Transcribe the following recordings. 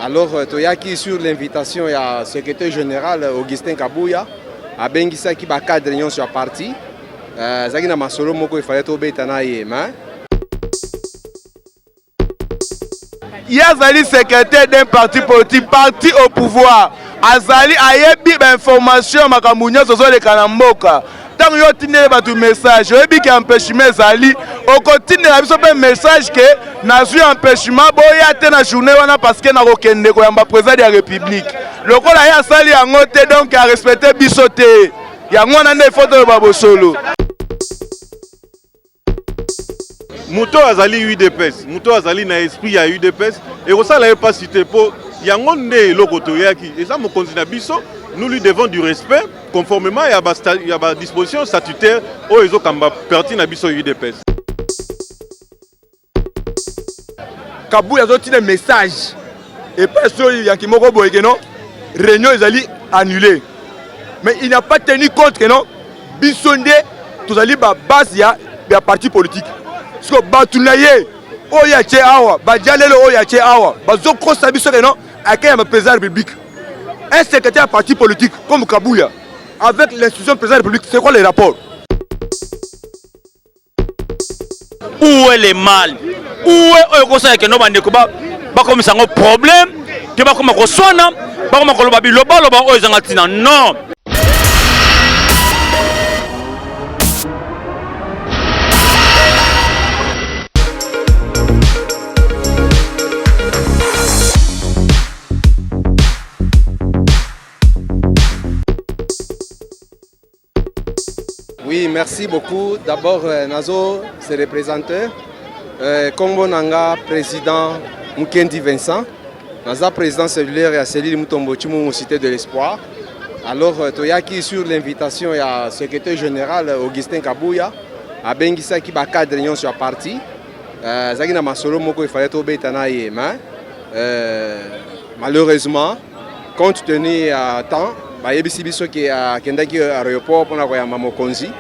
Alors euh, toyaki sur l'invitation ya secrétaire général Augustin Kabuya abengisaki ba cadre nyonso ya parti euh, azalaki na masolo moko efale tobeta na ye mais Ye azali secretaire d'un parti politique, parti au pouvoir. Azali ayebi ba information ya makambo nyonso ezoleka na mboka. Ntango yo otindeli bato message, oyebi ke empêchement ezali, okotindela biso mpe message ke nazwi empêchement, boya te na journée wana parce que nakokende koyamba président ya république. Lokola ye asali yango te, donc arespecte biso te. Yango wana nde il faut toloba bosolo. Moto oyo azali udps, moto oyo azali na esprit ya udps, ekosala ye mpasi te mpo yango nde eloko toyaki. Eza mokonzi na biso, nous lui devons du respect conformément ya ba, ya ba disposition statutaire oyo ezokamba parti na biso udps. Kabuya azotinda message epai soki yanki moko boye ke non réunion ezali annulé mais il n'a pas tenu compte ke non biso nde tozali ba base ya, ya parti politique siko bato na ye oyo atie awa bajalelo oyo atie awa bazokosa biso ke non akeyamba président ya république un secrétaire ya parti politique comme Kabuya avec l'institution président de la République, c'est quoi les rapports Où est le mal? Où est oyo ekosala kendo bandeko bakomisa yango problème te bakoma koswana bakoma koloba bilobaloba oyo ezanga ntina non. Oui, merci beaucoup. D'abord, euh, Nazo se représente. Euh, Kombo Nanga, président Mukendi Vincent. Naza président cellulaire ya cellule Mutombo Chimungu, Cité de l'Espoir. Alors, euh, Toyaki sur l'invitation ya secrétaire général Augustin Kabuya, abengisaki ba cadre nyonso ya parti. Euh, azalaki na masolo moko efallait tobeta na ye, mais euh, malheureusement Compte tenu ya temps, bayebisi biso ke akendaki aéroport mpona koyamba mokonzi,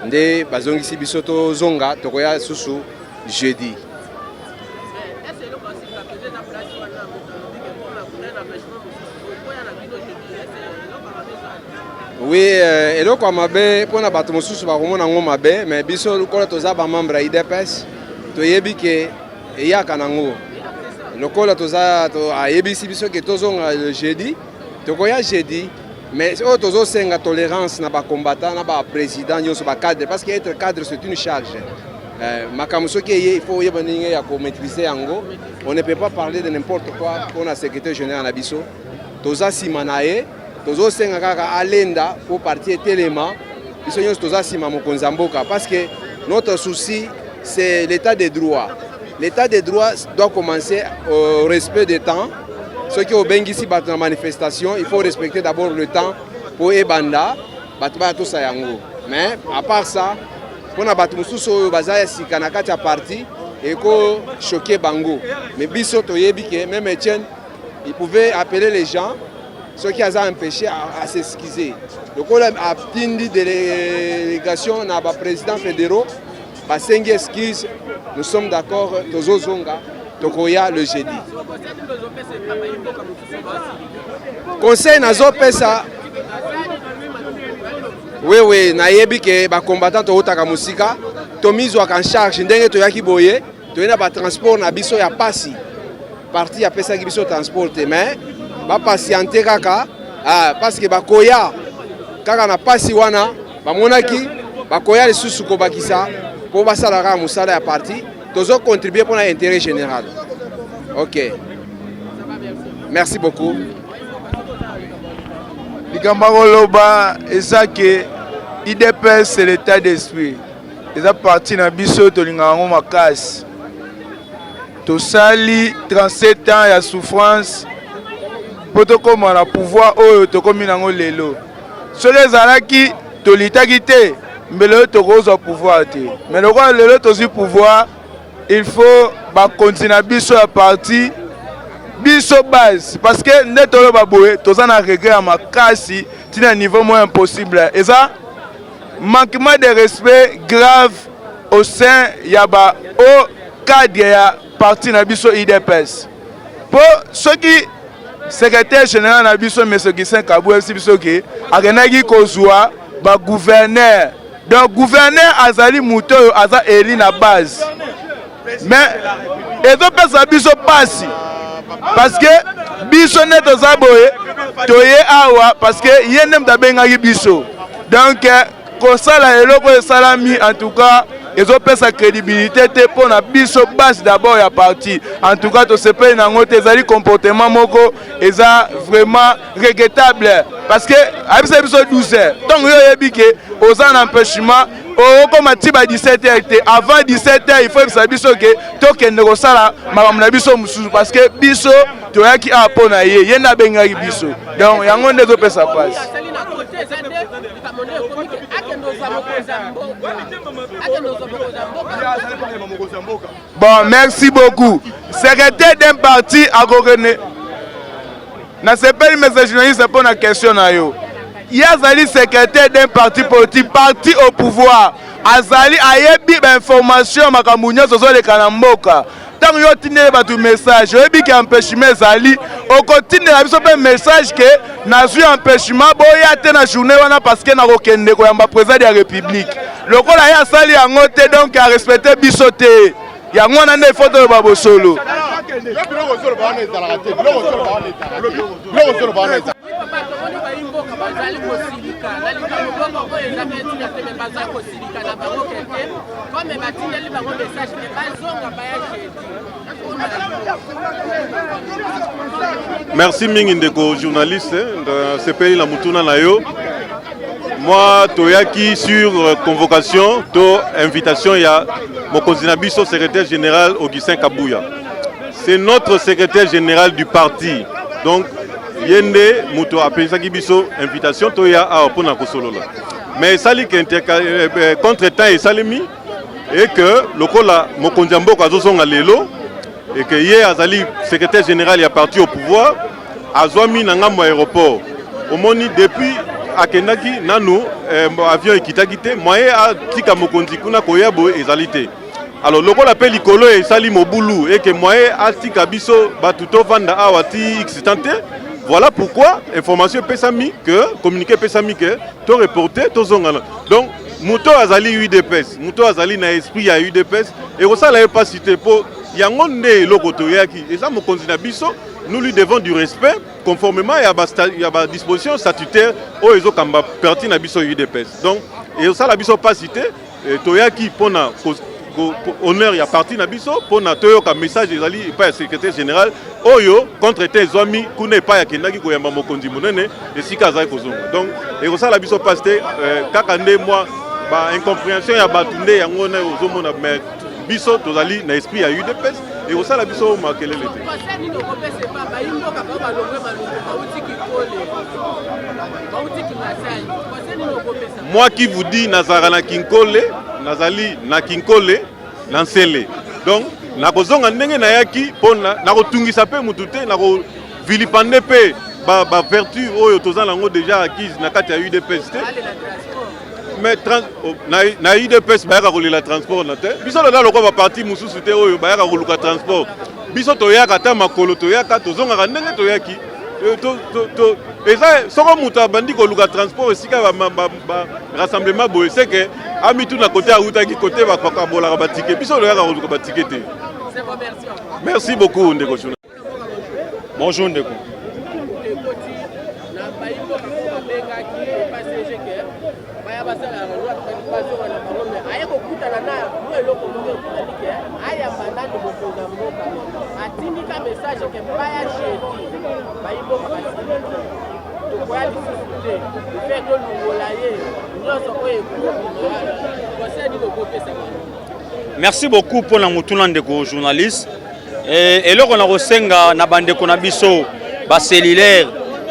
nde bazongisi biso tozonga, tokoya susu jeudi. Oui, euh, eloko ya mabe mpona bato mosusu bakomona yango mabe, mais biso lokola toza bamembre ya UDPS toyebi ke eyaka nango lokola toza to, ayebisi biso ke tozonga le jeudi tokoya jeudi mais oyo tozosenga tolérance na bacombattant na baprésident nyonso bacadre parce que être cadre c'est une charge euh, makambo soki eye il faut oyeba ndenge ya komaîtrise yango on ne peut pas parler de n'importe quoi mpona secrétaire général na biso toza nsima na ye tozosenga kaka alenda mpo parti etelema biso nyonso toza nsima mokonzi ya mboka parce que notre souci c'est l'état de droit l'état de droit doit commencer au respect des temps soki obengisi bato na manifestation il faut respecter d'abord le temps mpo ebanda bato baya tosa yango mais à part ça mpo na bato mosusu oyo baza ya sika na kati ya parti eko choquer bango mais biso toyebi ke même Etienne il pouvait appeler les gens soki aza empêché à, à s'excuser lokola atindi délégation na baprésident fédéraux basengi excuse nous sommes d'accord tozozonga tokoya le jeudi conseil nazopesa oui oui nayebi ke bacombattant toutaka mosika tomizwaka en charge ndenge toyaki boye toye na batransport na biso ya pasi parti apesaki biso transport te mais bapatiente kaka ah, parce que bakoya kaka na pasi wana bamonaki bakoya lisusu kobakisa mpo basala kaka mosala ya parti tozocontribue mpona intérêt général ok merci beaucoup likambo ya koloba eza ke idps c'est l'état d'esprit eza parti na biso tolingaka yango makasi tosali 37 ans ya souffrance mpo tokóma na pouvoir oyo tokómi nango lelo soki ezalaki tolitaki te mbele oyo tokozwa pouvoir te mais lokola lelo tozwi pouvoir il faut bakonzi na biso ya parti biso base parce que nde toloba boye toza na regret ya makasi ntina niveau moko impossible eza manquement de respect grave au sein ya ba haut cadre ya parti na biso UDPS. Mpo soki secrétaire général na biso monsieur Guyslain Kabuya ayebisi biso ke akendaki kozwa ba gouverneur, donc gouverneur azali moto oyo aza élu na base, mais ezopesa biso pasi parce que biso nde toza boye, toye awa parce que ye nde moto abengaki biso. Donc kosala eloko esalami, en tout cas ezopesa crédibilité te mpo na biso base d'abord ya parti. En tout cas tosepeli nango te. Ezali comportement moko eza vraiment regrettable, parce que ayebisa biso 12 heures. Ntongo yo oyebi ke oza na empêchement, okokoma ti ba 17 heures te. Avant 17 heures, il faut yebisa biso ke tokende kosala makambo na biso mosusu, parce que biso toyaki awa mpo na ye, ye nde abengaki biso. Donc yango nde ezopesa mpasi. Asali na kote eza nde likambo nde ekomi ke akende ozwa mokonzi ya mboka, akende ozwa mokonzi ya mboka. Bon, merci beaucoup. Secrétaire d'un parti akokende, nasepeli, monsieur journaliste, mpo na question na yo. Ye azali secrétaire d'un parti politique, parti au pouvoir. Azali ayebi bainformation, makambo nyonso ozoleka na mboka. Ntango yo otindeli bato message, oyebi ke empêchement ezali, okotindela biso mpe message ke nazwi empêchement, boya te na journée wana parce que nakokende koyamba président ya République. Lokola ye asali yango te, donc arespecte biso te. Yango wana nde ifo toloba bosolo. Biloko ozoloba wana ezalaka te. Biloko ozoloba wana ezalaka te. Biloko ozoloba wana ezalaka. Papa, tomoni bayimboka bazali kosilika na likambo moko oyo eza mpe ntina te, me baza kosilika na bango kete comme batindeli bango message ke bazonga, baya jeudi. Merci mingi, ndeko journaliste. Nasepeli na mutuna na yo. Moi, toyaki sur convocation to invitation ya mokonzi na biso, secrétaire général Augustin Kabuya. C'est notre secrétaire général du parti, donc ye nde moto apesaki biso invitation toya awa mpona kosolola. Mais esali ke contretemps esalemi et que lokola mokonzi ya mboka azozonga lelo et que ye azali secrétaire général ya parti au pouvoir, azwami na ngambo ya aéroport. Omoni, depuis akendaki nanu avion ekitaki te, moyen atika mokonzi kuna koya boye ezali te. Alors lokola mpe likolo esali mobulu eke moyen atika biso bato tovanda awa ti x temps te, voilà pourquoi information epesami que communiqué epesami ke to reporte, tozongana. Donc moto oyo azali UDPS, moto oyo azali na esprit ya UDPS, ekosala ye mpasi te, mpo yango nde eloko toyaki. Eza mokonzi na biso, nous lui devons du respect conformément ya badisposition statutaire oyo ezokamba parti na biso UDPS. Donc ezosala biso mpasi te. Toyaki mpona honneur ya parti na biso, mpona toyoka message ezali epai ya secrétaire général oyo contretemps ezwami kuna epai akendaki koyamba mokonzi monene esika azali kozonga. Donc ekosala biso mpasi te. Kaka nde mwa baincompréhension ya bato nde yango wana ozomona, mais biso tozali na esprit ya UDPS, ekosala biso makelele te. Conseil nini okopesa epa bayimboka bao balongwe Maluku, bauti Kinkole, bauti Kingasani? Conseil nini okopesa? Moi qui vous dis, nazalaka na Kinkole, nazali na Kinkole na Nsele. Donc nakozonga ndenge nayaki mpo nakotungisa mpe mutu te, nakovilipender mpe bavertu oyo toza nango déjà acquise na kati ya UDPS te. Mais oh, na UDPS bayaka kolela transport na te. Biso toza lokola baparti mosusu te oyo bayaka koluka transport. Biso toyaka ata makolo, toyaka, tozongaka ndenge toyaki. Eza soko moto abandi koluka transport esika ba rassemblement boye, seke amituna kote awutaki, kote bakabolaka batike. Biso toyaka koluka batike te. Merci beaucoup, ndeko journaliste. Bonjour, ndeko. Ekoti na bayimboka mpo babengaki epasg ke baya basala bazonga na bango, me aye kokutana na mwa eloko moko ekutani ke ayamba nani mokonzi ya mboka, atindika message ke baya jeudi. Bayimboka basiliki, tokoya lisusu te mpe tolungola ye nyonso oyo ekobima wana. Conseil nini okopesa bango? Merci beaucoup mpona motuna, ndeko journaliste. Eloko na kosenga na bandeko na biso bacellulaire,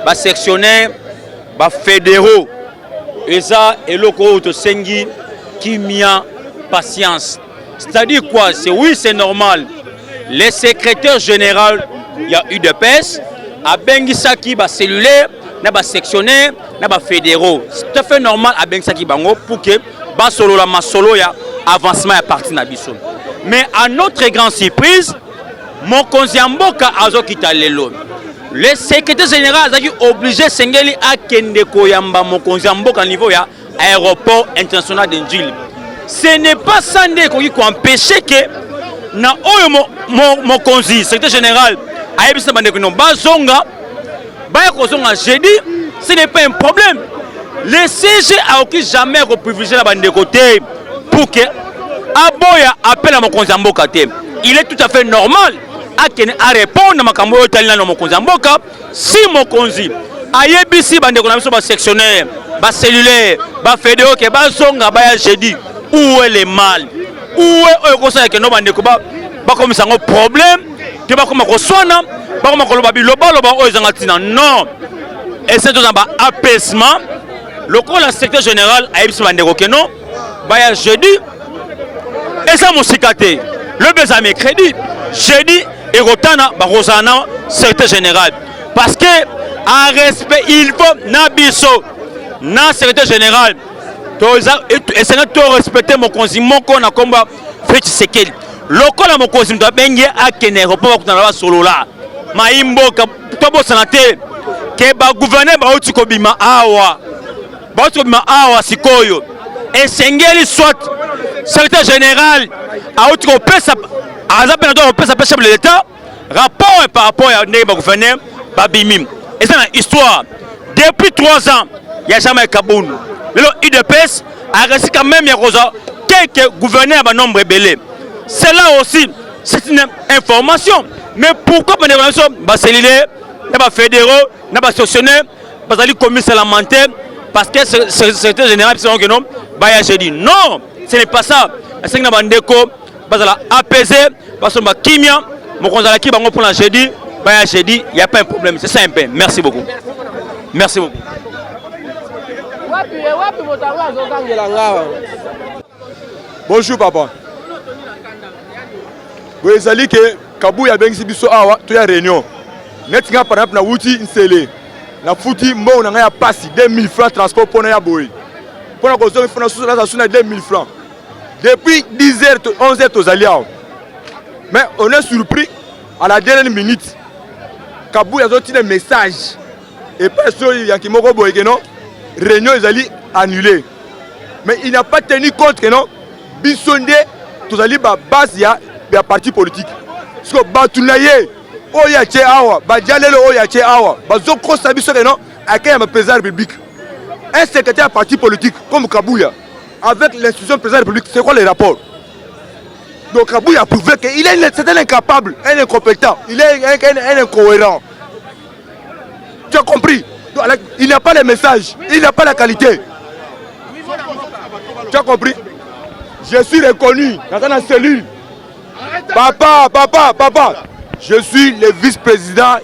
basectionnaire, bafédéraux, eza eloko oyo tosengi kimia, patience. C'est-à-dire quoi? C'est oui, c'est normal, le secrétaire général ya UDPS abengisaki bacellulaire na basectionnaire na bafédéraux, c'est tout à fait normal. Abengisaki bango pour que basolola masolo ya avancement ya parti na biso. Mais à notre grande surprise, Mokonzi ya mboka azokita lelo. Le secrétaire général azalaki obligé, esengeli akende koyamba mokonzi ya mboka niveau ya aéroport international de Ndjili. Ce n'est pas ça nde ekoki koempêcher ke na oyo mokonzi mo, secrétaire général ayebisi na bandeko no bazonga, baya kozonga jeudi, ce n'est pas un problème. Le CG akoki jamais koprivilégier na bandeko te pour que aboya appel ya mokonzi ya mboka te. Il est tout à fait normal akende arépondre na makambo oyo etali nano mokonzi ya mboka. Si mokonzi ayebisi bandeko na biso basectionnaire, bacellulaire, bafédéraux ke bazonga, baya jeudi, où est le mal? Où est oyo ekosala kendo bandeko bakomisa yango problème te, bakoma koswana, bakoma koloba bilobaloba oyo ezanga ntina? Non, ese toza ba apaisement. Lokola secrétaire général ayebisi bandeko ke non, baya jeudi, eza mosika te. Lobi eza mercredi, jeudi ekotana, bakozala na secrétaire général, parce que en respect il faut na biso na secrétaire général esengeli to respecte mokonzi moko na nkombo ya Félix Tshisekedi. Lokola mokonzi moto abengi akende aéroport, bakutana, basolola mayimboka. Tobosana te ke bagouverneur bauti kobima awa, bauti kobima awa. Sikoyo esengeli soit secrétaire général auti kopesa, aza mpe na to kopesa mpe chef de l'État rapport par rapport ya ndenge bagouverneur babimi. Eza na histoire depuis 3 ans ya Jean-Marc Kabund. Lelo UDPS aréussi quand même ya kozwa quelques gouverneurs ya banombre ebele. Cela aussi, c'est une information. Mais pourquoi bandeko na biso bacellulaire, na bafédéraux, na basectionnaire bazali komisala lamenter parce que secrétaire général biso ke non, baya jeudi? Non, ce n'est pas ça. Esengi na bandeko bazala apaisé, basomba kimia. Mokonzi alaki bango mpona jeudi, baya jeudi, y a pas un problème. C'est ça un peu. Merci beaucoup, merci beaucoup. Wapi, wapi moto yango azokangela ngawa? Bonjour papa. Boye ezali ke Kabuya abengisi biso awa toya réunion. Neti nga par exemple, nawuti Nsele, nafuti mbongo na ngai ya pasi 2000 francs transport mpona ya boye, mpona kozonga fona susu naza su na 2000 francs. Depuis 10 heures, 11 heures tozali awa, mais on est surpris à la dernière minute, Kabuya azotina message epai so yanki moko boye ke non, réunion ezali annulé. Mais il n'a pas tenu compte que non, biso nde tozali babase ya parti politique. Siko bato na ye oyo atie awa, badia lelo oyo atie awa, bazokosa biso ke non, akei ya président de la République. Un secrétaire ya parti politique comme Kabuya avec l'institution président de la République, c'est quoi le rapport? Donc Kabuya a prouvé qu'il est, c'est un incapable, un incompétent, il est un incohérent. Tu as compris? Donc, il n'a pas les messages, il n'a pas la qualité. Tu as compris? Je suis reconnu dans la cellule. Papa, papa, papa, je suis le vice-président.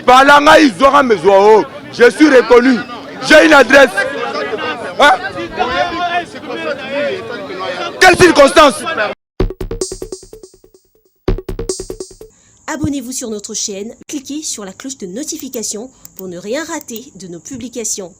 Balanga Izora Mezoao. Je suis reconnu. J'ai une adresse. Hein? Quelle circonstance? Abonnez-vous sur notre chaîne, cliquez sur la cloche de notification pour ne rien rater de nos publications.